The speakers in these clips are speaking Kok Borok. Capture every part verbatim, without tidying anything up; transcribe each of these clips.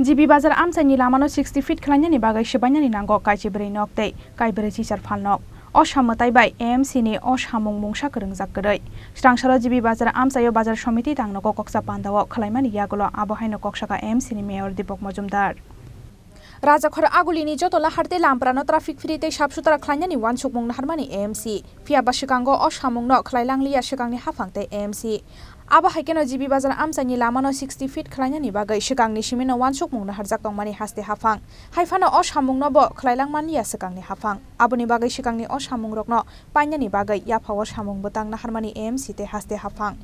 G B Bazar amchaini lamano sixty feet khlainani bagwi swbainani nango kaichi bwrwi nok tei kaibrwi chichar phalnok. O samwtai bai A M C ni o samung mungsa kwrwngjak kwrwi. Swrangsalo G B Bazar amchaio Bazar Somiti tangnogo koksa pandao khlaimani yagulo abo haino kok saka A M C ni Mayor Deepak Majumdar. Rajakhor Agulini joto lahar tei lamprano traffic free tei sap sutra khlainani uansukmung naharmani A M C. Phiya ba swkango o samungno khlai langliya swkangni haphang tei A M C. Abo hai kheno G B Bazar amchaini lamano sixty feet khlainani bagwi swkangni simino uansukmung naharjak tongmani haste haphang. Hai phano o samungno bo khlai lang manliya swkangni haphang. Aboni bagwi swkangni o samungrokno painani bagwi yaphao samung bwtang naharmani A M C tei haste haphang.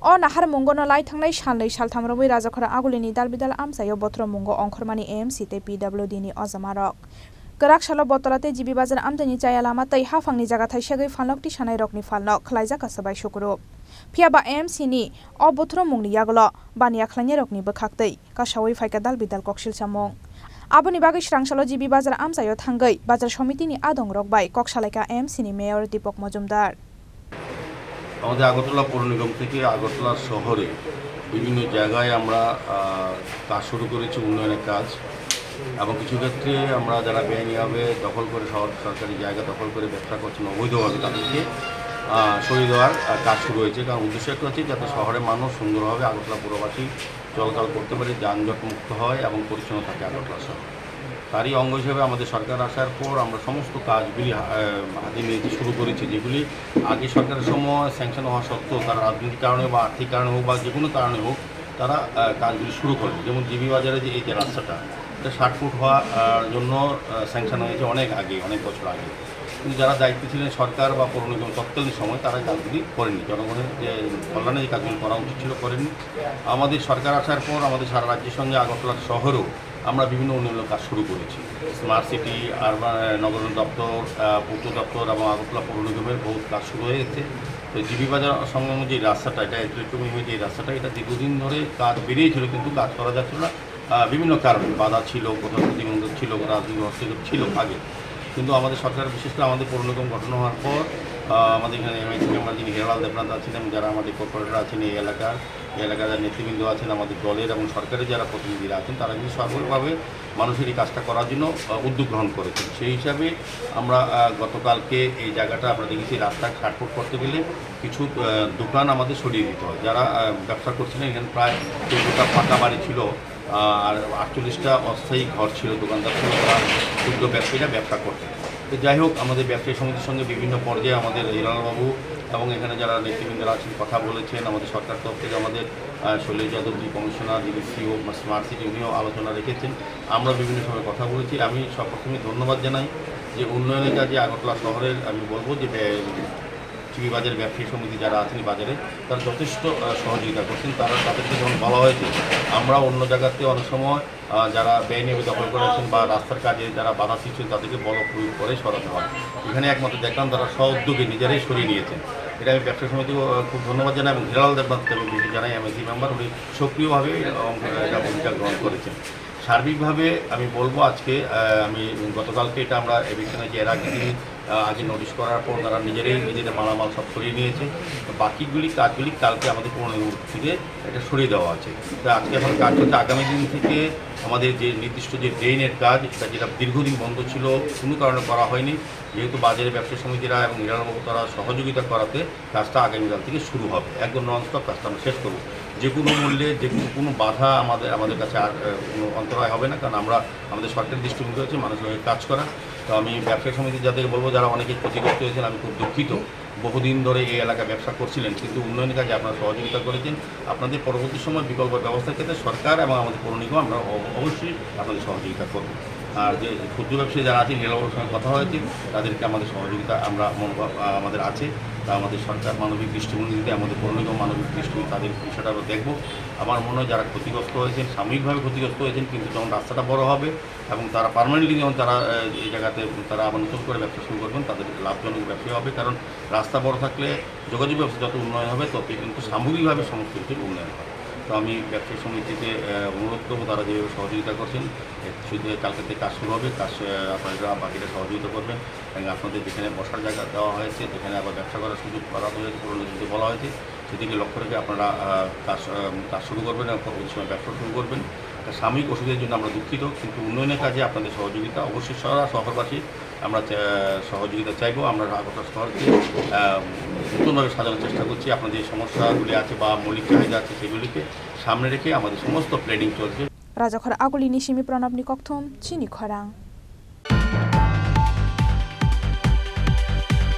O naharmungono lai thangnai salnwi saltham romwi Rajakhor Agulini dalbidal amchaio bothromungo ongkhormani A M C tei P W D ni ojamarok. Kwrak salo Botola tei G B Bazar amchaini chaya lama tei haphangni jaga thaisagwi phalnok tisanairokni phalno khlaijak kha swbai sukurup. Phiya ba A M C ni o bothrommungni yagulo baniya khlainairokni bwkhaktwi kasaui phaikha dalbidal koksilsamung. Aboni bagwi swrangsalo G B Bazar amchaio thangwi Bazar Somitini adongrok bai kok salaikha A M C ni Mayor Deepak Majumdar. আমাদের আগরতলা পৌর নিগম থেকে আগরতলা শহরে বিভিন্ন জায়গায় আমরা আহ, কাজ শুরু করেছি, উন্নয়নের কাজ। এবং কিছু ক্ষেত্রে আমরা যারা বেআইনিভাবে দখল করে শহর সরকারি জায়গা দখল করে ব্যবসা করছেন অবৈধভাবে, তাদেরকে আহ, সরিয়ে দেওয়ার আহ, কাজ শুরু হয়েছে। কারণ উদ্দেশ্য একটা হচ্ছে যাতে শহরের মানুষ সুন্দরভাবে আগরতলা পুরবাসী চলাচল করতে পারে, যানজট মুক্ত হয় এবং পরিচ্ছন্ন থাকে আগরতলা শহর। তারই অঙ্গ হিসেবে আমাদের সরকার আসার পর আমরা সমস্ত কাজগুলি হা- আহ, হাতে নিয়ে শুরু করেছি, যেগুলি আগে সরকারের সময় স্যাংশন হওয়া সত্ত্বেও তারা রাজনৈতিক কারণে বা আর্থিক কারণে হোক বা যে কোনো কারণে হোক, তারা আহ, কাজগুলি শুরু করেন। যেমন জিবি বাজারে যে এই যে রাস্তাটা, এটা ষাট ফুট হওয়ার জন্য স্যাংশন হয়েছে অনেক আগে, অনেক বছর আগে। কিন্তু যারা দায়িত্বে ছিলেন সরকার বা পৌর নিগম তৎকালীন সময়, তারা কাজগুলি করেনি, জনগণের যে কল্যাণে যে কাজগুলি করা উচিত ছিল করেনি। আমাদের সরকার আসার পর আমাদের সারা রাজ্যের সঙ্গে আগরতলা শহরেও আমরা বিভিন্ন উন্নয়নমূলক কাজ শুরু করেছি। স্মার্ট সিটি, আরবান নগর দপ্তর, আহ, পূর্ত দপ্তর এবং আগরতলা পৌর নিগমের বহুত কাজ শুরু হয়ে গেছে। তো জিবি বাজার সংলগ্ন যে রাস্তাটা, এটা এথলেটিক যে রাস্তাটা, এটা দীর্ঘদিন ধরে কাজ বেরিয়েছিল, কিন্তু কাজ করা যাচ্ছিল না। আহ, বিভিন্ন কারণে বাধা ছিল, কোথাও প্রতিবন্ধক ছিল, রাজনৈতিক হস্তক্ষেপ ছিল আগে। কিন্তু আমাদের সরকার, বিশেষ করে আমাদের পৌর নিগম গঠন হওয়ার পর, আহ, আমাদের এখানে এমআইসি মেম্বার যিনি হিরালাল দেবনাথ আছেন এবং যারা আমাদের কর্পোরেটর আছেন এই এলাকার, এই এলাকার যারা নেতৃবৃন্দ আছেন, আমাদের দলের এবং সরকারের যারা প্রতিনিধিরা আছেন, তারা কিন্তু সর্বভাবে মানুষের এই কাজটা করার জন্য আহ, উদ্যোগ গ্রহণ করেছেন। সেই হিসাবে আমরা আহ, গতকালকে এই জায়গাটা আমরা দেখেছি, রাস্তা ষাট ফুট করতে গেলে কিছু আহ, দোকান আমাদের সরিয়ে দিতে হয়। যারা আহ, ব্যবসা করছিলেন, এখানে প্রায় চোদ্দটা পাকা বাড়ি ছিল, আহ, আর আটচল্লিশটা অস্থায়ী ঘর ছিল, দোকানদার ছিল, তারা ক্ষুদ্র ব্যবসায়ীরা ব্যবসা করতেন। তো যাই হোক, আমাদের ব্যবসায়ী সমিতির সঙ্গে বিভিন্ন পর্যায়ে আমাদের হিরালালবাবু এবং এখানে যারা নেতৃবৃন্দরা আছেন কথা বলেছেন। আমাদের সরকার তরফ থেকে আমাদের আহ, শৈলেশ যাদব, যে কমিশনার, যিনি সিইও স্মার্ট সিটি, উনিও আলোচনা রেখেছেন। আমরা বিভিন্ন সময় কথা বলেছি। আমি সর্বপ্রথমে ধন্যবাদ জানাই যে উন্নয়নের কাজে আগরতলা শহরের, আমি বলবো যে ব্যা- টিভি বাজার ব্যবসায়ী সমিতি যারা আছেন বাজারে, তারা যথেষ্ট আহ, সহযোগিতা করছেন। তারা, তাদেরকে যখন বলা হয়েছে, আমরা অন্য জায়গাতে অনেক সময় আহ, যারা বেআইনিভাবে দখল করে আছেন বা রাস্তার কাজে যারা বাধা সৃষ্টি হয়েছে, তাদেরকে বল প্রয়োগ করে সরাতে হয়। এখানে একমাত্র দেখলাম তারা স্ব উদ্যোগে নিজেরাই সরিয়ে নিয়েছেন। এটা আমি ব্যবসায়ী সমিতিকে আহ, খুব ধন্যবাদ জানাই এবং হিরালাল দেবনাথকে আমি বিশেষ জানাই, এমএসি মেম্বার, উনি সক্রিয়ভাবে এই অংশ- এটা ভূমিকা গ্রহণ করেছেন। সার্বিকভাবে আমি বলবো আজকে আহ, আমি গতকালকে এটা আমরা এভিকশনে যে এর আগে দিন আহ, আগে নোটিশ করার পর তারা নিজেরাই নিজেদের মালামাল সব সরিয়ে নিয়েছে। তো বাকিগুলি কাজগুলি কালকে আমাদের পৌর নিগম থেকে এটা সরিয়ে দেওয়া আছে। তো আজকে এখন কাজ চলছে। আগামী দিন থেকে আমাদের যে নির্দিষ্ট যে ড্রেনের কাজ, এটা যেটা দীর্ঘদিন বন্ধ ছিল, কোনো কারণে করা হয়নি, যেহেতু বাজারে ব্যবসায়ী সমিতিরা এবং নিরানব্বই তারা সহযোগিতা করাতে কাজটা আগামীকাল থেকে শুরু হবে। একদম নন স্টপ কাজটা আমরা শেষ করবো। যে কোনো মূল্যে যে কোনো, কোনো বাধা আমাদের, আমাদের কাছে আর আহ, কোনো অন্তরায় হবে না, কারণ আমরা আমাদের সরকারি দৃষ্টিভঙ্গি হচ্ছে মানুষের হয়ে কাজ করা। তো আমি ব্যবসায়ী সমিতি যাদেরকে বলবো, যারা অনেকে ক্ষতিগ্রস্ত হয়েছেন, আমি খুব দুঃখিত। বহুদিন ধরে এই এলাকা ব্যবসা করছিলেন, কিন্তু উন্নয়ন কাজে আপনারা সহযোগিতা করেছেন। আপনাদের পরবর্তী সময় বিকল্প ব্যবস্থার ক্ষেত্রে সরকার এবং আমাদের পৌর নিগম আমরা অ- অবশ্যই আপনাদের সহযোগিতা করব। আর যে ক্ষুদ্র ব্যবসায়ী যারা আছেন, রেলওয়ের সঙ্গে কথা হয়েছে, তাদেরকে আমাদের সহযোগিতা আমরা মনোভাব আহ, আমাদের আছে। তা আমাদের সরকার মানবিক দৃষ্টিভঙ্গি দিতে, আমাদের পৌর নিগম মানবিক দৃষ্টিভঙ্গি, তাদের বিষয়টা আমরা দেখবো। আমার মনে হয় যারা ক্ষতিগ্রস্ত হয়েছেন, সাময়িকভাবে ক্ষতিগ্রস্ত হয়েছেন, কিন্তু যখন রাস্তাটা বড় হবে এবং তারা পার্মানেন্টলি যখন তারা আহ, এই জায়গাতে তারা আবার নতুন করে ব্যবসা শুরু করবেন, তাদের লাভজনক ব্যবসা হবে। কারণ রাস্তা বড় থাকলে যোগাযোগ ব্যবস্থা যত উন্নয়ন হবে, তত কিন্তু সামগ্রিকভাবে সমস্ত কিছুর উন্নয়ন হবে। তো আমি ব্যবসায়ী সমিতিতে আহ, অনুরোধ করবো, তারা যেভাবে সহযোগিতা করছেন, এ, শুধু কালকে থেকে কাজ শুরু হবে, কাজ আহ, আপনারা বাকিটা সহযোগিতা করবেন। এবং আপনাদের যেখানে বসার জায়গা দেওয়া হয়েছে, যেখানে আবার ব্যবসা করার সুযোগ বরাদ্দ হয়েছে, পুরনো যদি বলা হয়েছে, সেদিকে লক্ষ্য রেখে আপনারা আহ, কাজ আহ, কাজ শুরু করবেন এবং পরবর্তী সময় ব্যবসা শুরু করবেন। সাময়িক অসুবিধার জন্য আমরা দুঃখিত, কিন্তু উন্নয়নের কাজে আপনাদের সহযোগিতা অবশ্যই সারা শহরবাসী আমরা চা-, সহযোগিতা চাইবো। আমরা আগরতলা শহরকে, আহ, নতুনভাবে সাজানোর চেষ্টা করছি। আপনাদের যে সমস্যাগুলি আছে বা মৌলিক চাহিদা আছে, সেগুলিকে সামনে রেখে আমাদের সমস্ত প্ল্যানিং চলছে। Rajakhor Agulini simi Pranabni kokthum chini khorang.